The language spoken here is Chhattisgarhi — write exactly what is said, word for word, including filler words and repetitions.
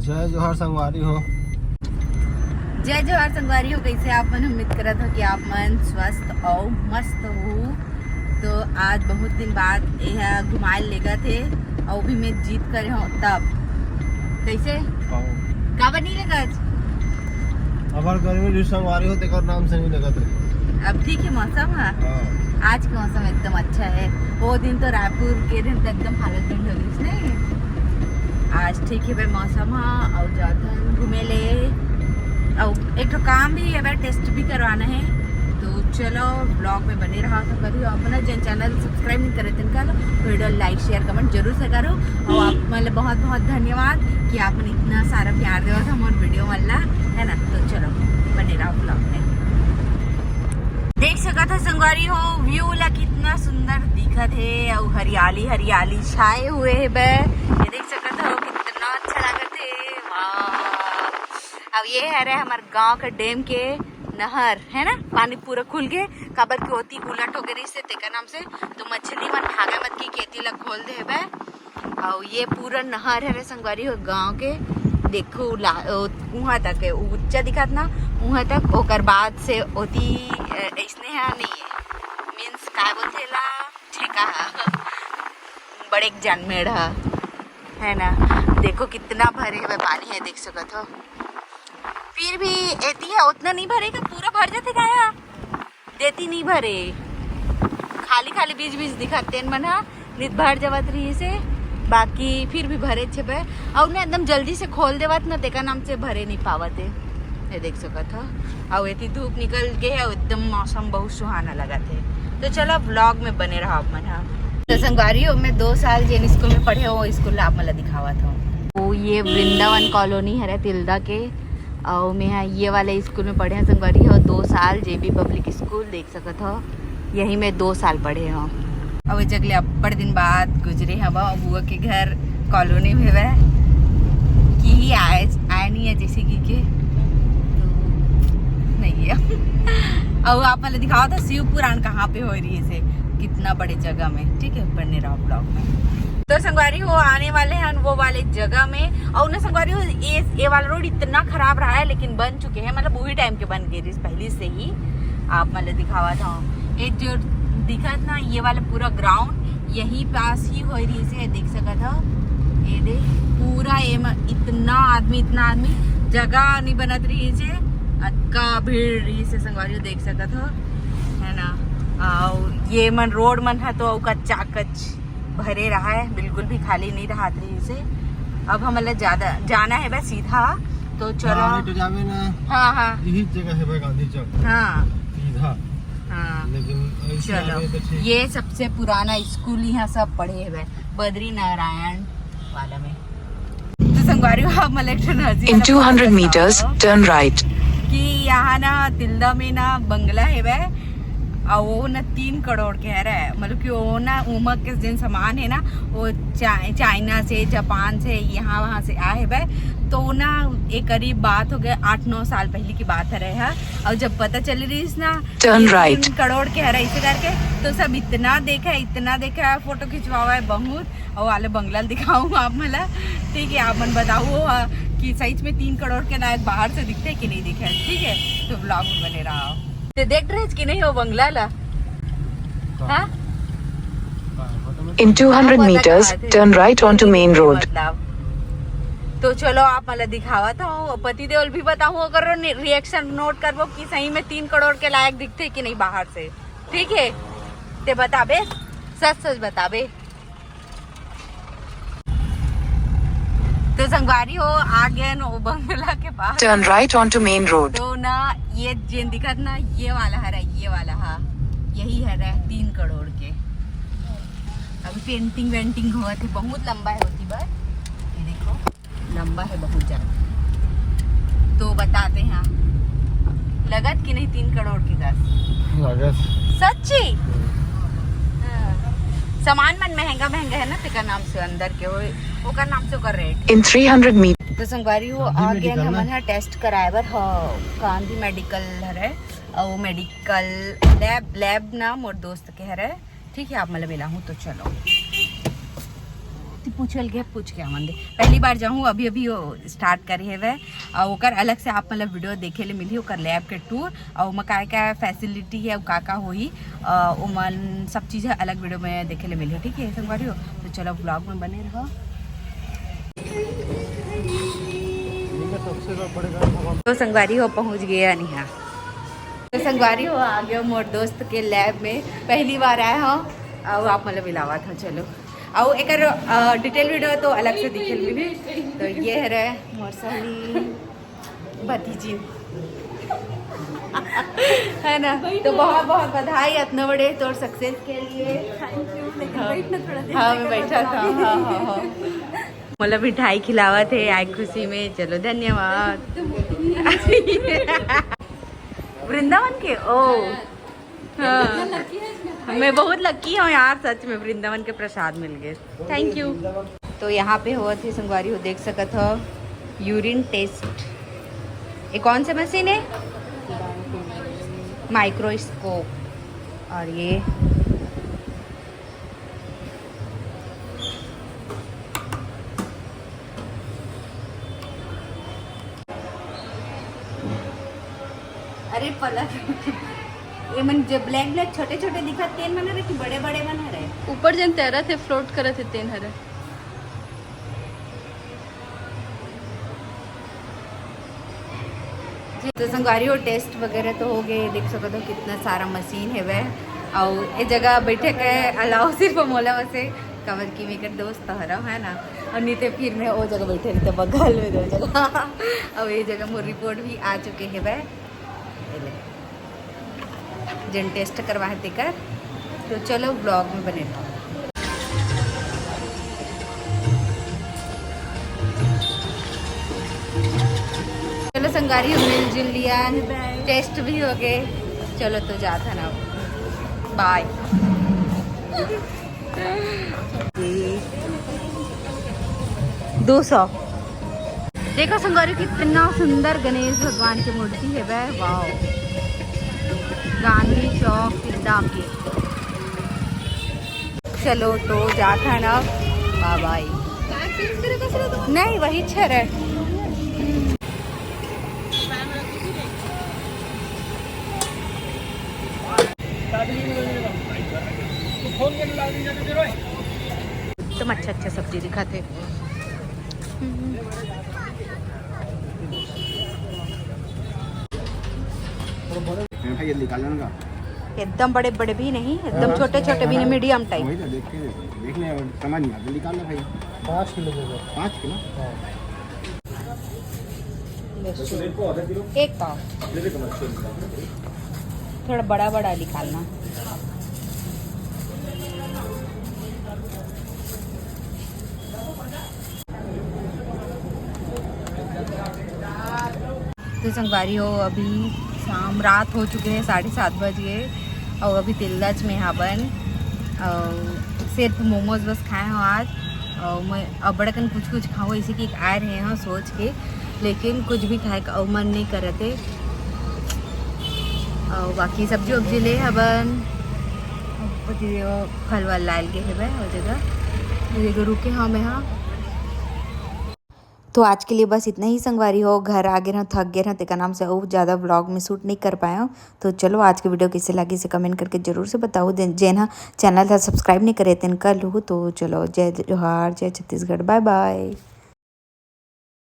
जय जोहार संगवारी हो। जय जोहार संगवारी हो, कैसे आप मन? उम्मीद करत हो कि आप मन स्वस्थ अउ मस्त हो। तो आज बहुत दिन बाद यह घुमाए लेगत हे, अउ भी मैं जीत करे हो तब। कैसे? हाँ। काबर नहीं लेगत? अबर गर्मी भी संगवारी हो, तेकर नाम से नहीं लेगत रही। अब ठीक है मौसम है। हाँ। आज का मौसम एकदम अच्छा है। वो दिन तो रायपुर के दिन तो एकदम हालत बंद हो गई, नहीं? आज ठीक है भाई मौसम, हाँ, अउ जाथन घूमे ले, अउ एक ठो काम भी है भाई, टेस्ट भी करवाना है। तो चलो, ब्लॉग में बने रहा संगवारी हो। अपना जिन चैनल सब्सक्राइब नहीं करे, तिनका लो, वीडियो लाइक, शेयर, कमेंट जरूर से करो। अउ आप मन ल बहुत बहुत धन्यवाद कि आप मन इतना सारा प्यार देवत हो मोर वीडियो मन ला, है ना। तो चलो, बने रहा ब्लॉग में। देख सकत हो संगवारी हो, व्यू ला कितना सुंदर दिखत हे, अउ हरियाली हरियाली छाए हुए हे बे। ये देख सकत हो, कितना अच्छा लागत हे, वाह। अब ये हरे हमर गांव के डैम के नहर, है ना, पानी पूरा खुल के, काबर के ओती उलट हो गए रहिस हे, तेकर नाम से तो मछली मन भागे मत की खेती ला खोल दे हेबे। अउ ये पूरा नहर हरे संगवारी हो गांव के, देखो ला, ओ, उहाँ तक है, ऊंचा दिखत ना, उहाँ तक, ओकर बाद से ओती, अ, ऐसने हा नहीं है, मीन्स काय बोलथे ला, ठेका हा, बड़े एक जनमेड़ हा, है ना। देखो कितना भरे हुए पानी है, देख सकत हो। फिर भी एती है उतना नहीं भरे का, पूरा भर जाथे का? देती नहीं भरे, खाली खाली बीच बीच दिखत तेन मन हा, नित भर जावत रहिस हे, बाकी फिर भी भरे छे बे। अउ ना एकदम जल्दी से खोल देवत ना, तेका नाम से भरे नहीं पावत हे। ये देख सकत हो, अउ एती धूप निकल के है, एकदम मौसम बहुत सुहाना लगत हे। तो चलो, ब्लॉग में बने रहो आप मन हा। तो संगवारी हो, मैं दो साल जेन स्कूल में पढ़े हो, स्कूल आप मन ला दिखावत हो। वो ये वृंदावन कॉलोनी हरे तिल्दा के, अउ मैं हा ये वाले स्कूल में पढ़े हो संगवारी हो, दो साल जेबी पब्लिक स्कूल, देख सकत हो, यही में दो साल पढ़े हो। अउ ए जग ले अब्बड़ दिन बाद गुजरे हवा बुआ के घर कॉलोनी में, वह कि ही आए, आए नहीं है जैसे कि के, तो नहीं है। अउ आप मन ला दिखावत हो शिव पुराण कहाँ पे हो रहिस हे, कितना बड़े जगह में, ठीक है, बने रहो ब्लॉग में। तो संगवारी हो, आने वाले हैं वो वाले जगह में, अउ ना संगवारी हो, ये, ये वाला रोड इतना खराब रहा है, लेकिन बन चुके हैं, मतलब वही टाइम के बन गए रहिस पहले से ही। आप मन ला दिखावत हो, ये जो दिखत ना, ये वाला पूरा ग्राउंड यही पास ही हो रहिस हे, देख सकत हो। ये देख, पूरा ये म-, इतना आदमी, इतना आदमी, जगह नहीं बनत रहिस हे, अतका भीड़ रहिस हे संगवारी हो, देख सकत हो, है ना। अउ ये मन रोड मन है तो कच्चा कच भरे रहा है, बिल्कुल भी खाली नहीं रहा रहिस हे। अब हमन ला ज्यादा जाना है बस सीधा, तो चलो। हाँ, नहीं तो जावे ना। हाँ, हाँ। यही जगह है भाई, गांधी चौक। हाँ। सीधा। हाँ। लेकिन ऐसे चलो, आवे तो ठीक। ये सबसे पुराना स्कूल यहाँ सब पढ़े हुए, बद्री नारायण वाला में। तो संगवारी हो, आप मन ला एक ठो नजीक In वाला two hundred बात meters, बताओ turn right। कि यहाँ ना तिल्दा में ना बंगला है वह, और वो ना तीन करोड़ के है रहे, मतलब कि वो ना उमक के जिन सामान है ना, वो चा-, चाइना से, जापान से, यहाँ वहाँ से आए है वह। तो वो ना एक करीब बात हो गया, आठ नौ साल पहले की बात है रहे है। और जब पता चल रहिस ना Turn ये right। तीन करोड़ के हरा इसे करके, तो सब इतना देखा, इतना देखा, फोटो खिंचवावा है बहुत। और वाले बंगला दिखाऊँ आप मन ला, ठीक है, आप मन बताओ, हाँ, कि सही में तीन करोड़ के लायक बाहर से दिखते कि नहीं दिखे, ठीक है, तो ब्लॉग में बने रहो। ते देख रहे कि नहीं हो बंगला ला? हाँ? In two hundred meters, turn right onto main road। मतलब, तो चलो आप मन ला दिखावत हो, पति देव ला भी बताऊँ, अगर रिएक्शन नोट करबो कि सही में तीन करोड़ के लायक दिखते कि नहीं बाहर से, ठीक है? ते बताबे, सच सच बताबे। तो संगवारी हो, आ गए न वो बंगला के पास। Turn right onto main road। तो ना ये जेन दिखत ना, ये वाला हरा, ये वाला हा, यही हरा तीन करोड़ के। अभी पेंटिंग वेंटिंग हुआ थे, बहुत लंबा है होती बार। ये देखो, लंबा है बहुत ज्यादा। तो बताते हैं, लगत कि नहीं तीन करोड़ के दस? लगत। सच्ची? हाँ। सामान मन महंगा महंगा है ना, तेकर नाम से अंदर के वो, ओकर नाम से ओकर rate. In three hundred meters। तो संगवारी हो, गांधी आ गया मेडिकल ना? हमन ह टेस्ट कराए बर, हाँ, गांधी मेडिकल हरे, और वो मेडिकल लैब, लैब ना मोर दोस्त के हरे, ठीक है, आप मन ला मिलाहूँ तो चलो। पूछल के पूछ के आवन दे। पहली बार जाहूँ, अभी अभी वो स्टार्ट करे हेवय। और ओकर अलग से आप मतलब वीडियो देखे ले मिलही, ओकर लैब के टूर और ओमा का का फैसिलिटी है, का का होही, अ, ओमन सब चीज़ है अलग वीडियो में देखे ले मिलही। ठीक है संगवारी हो, तो चलो ब्लॉग में बने रहो। तो संगवारी हो पहुँच गए अनिहा। तो संगवारी हो आ गया मोर दोस्त के लैब में, पहली बार आए हो और आप मतलब मिलावत हो। चलो, और एकर डिटेल वीडियो तो अलग से देखे मिली। तो ये है रे मोर सहेली भतीजी है ना। तो बहुत बहुत बधाई इतना बड़े तोर सक्सेस के लिए। Thank you. लेकिन हाँ। बैठना थोड़ा देर हाँ, मैं बैठा था। हाँ, हाँ, हाँ। मतलब मिठाई खिलावत है आज खुशी में। चलो, धन्यवाद। वृंदावन के? ओ हाँ, मैं बहुत लकी हूँ यार, सच में वृंदावन के प्रसाद मिल गए। Thank you. तो यहाँ पे होवत हे संगवारी हो, देख सकत हो यूरिन टेस्ट। ये कौन सा मशीन है? माइक्रोस्कोप। और ये अरे पलक, ये मन जो ब्लैक ब्लैक छोटे छोटे दिखत तेन मन हरे कि बड़े बड़े मन हरे? ऊपर जन तैरत हे, फ्लोट करत हे तेन हरे। तो संगवारी हो टेस्ट वगैरह तो हो गए, देख सकते हो कितना सारा मशीन हेवय। और ये जगह बैठे के अलाउ सिर्फ मोला वैसे, काबर कि मेकर दोस्त तो हरव है ना, और नहीं तो फिर मैं वो जगह बैठे रहते बगल में दो जगह। और ये जगह मोर रिपोर्ट भी आ चुके हेवय। जेन टेस्ट करवा है तेकर। तो चलो ब्लॉग में बने रहो। चलो संगवारी हो, मिलजुल लिया, टेस्ट भी हो गए। चलो तो जात है ना, बाय। दो सौ। देखो संगवारी, कितना सुंदर गणेश भगवान की मूर्ति हेवय। वाओ, गांधी चौक कितना के। चलो तो जात है ना, बाय बाय। नहीं, वही छे रे। एकदम अच्छा अच्छा सब्जी दिखत हे। भाई, ये निकाल लेना का। एकदम बड़े बड़े भी नहीं, एकदम हाँ। छोटे छोटे भी नहीं, मीडियम टाइप। वही तो देख के, देख ले, समझ नहीं आता, निकाल ले भाई। पाँच किलो दे दो। पाँच किलो? हाँ। एक पाव। थोड़ा बड़ा बड़ा निकालना। तो संगवारी हो, अभी शाम रात हो चुके हैं, साढ़े सात बज गए और अभी तिलदाच में हाबन और सिर्फ मोमोज बस खाए हो आज। और मैं अबड़कन कुछ कुछ खाऊँ, इसी की आए रहे हैं सोच के, लेकिन कुछ भी खाए का मन नहीं करते। और बाकी सब्जी उब्जी ले हबन, फल वल लाल के हेबे वो जगह, ये रुके हाँ मैं हाँ। तो आज के लिए बस इतना ही संगवारी हो। घर आ गे रहो, थक गे रहो, तेकर नाम से अउ ज़्यादा व्लॉग में शूट नहीं कर पाए हो। तो चलो, आज के वीडियो कैसे लगी, इसे कमेंट करके जरूर से बताओ। दे-, जेन हा चैनल ला सब्सक्राइब नहीं करे, तेन कर लूँ। तो चलो, जय जोहार, जय छत्तीसगढ़, बाय बाय।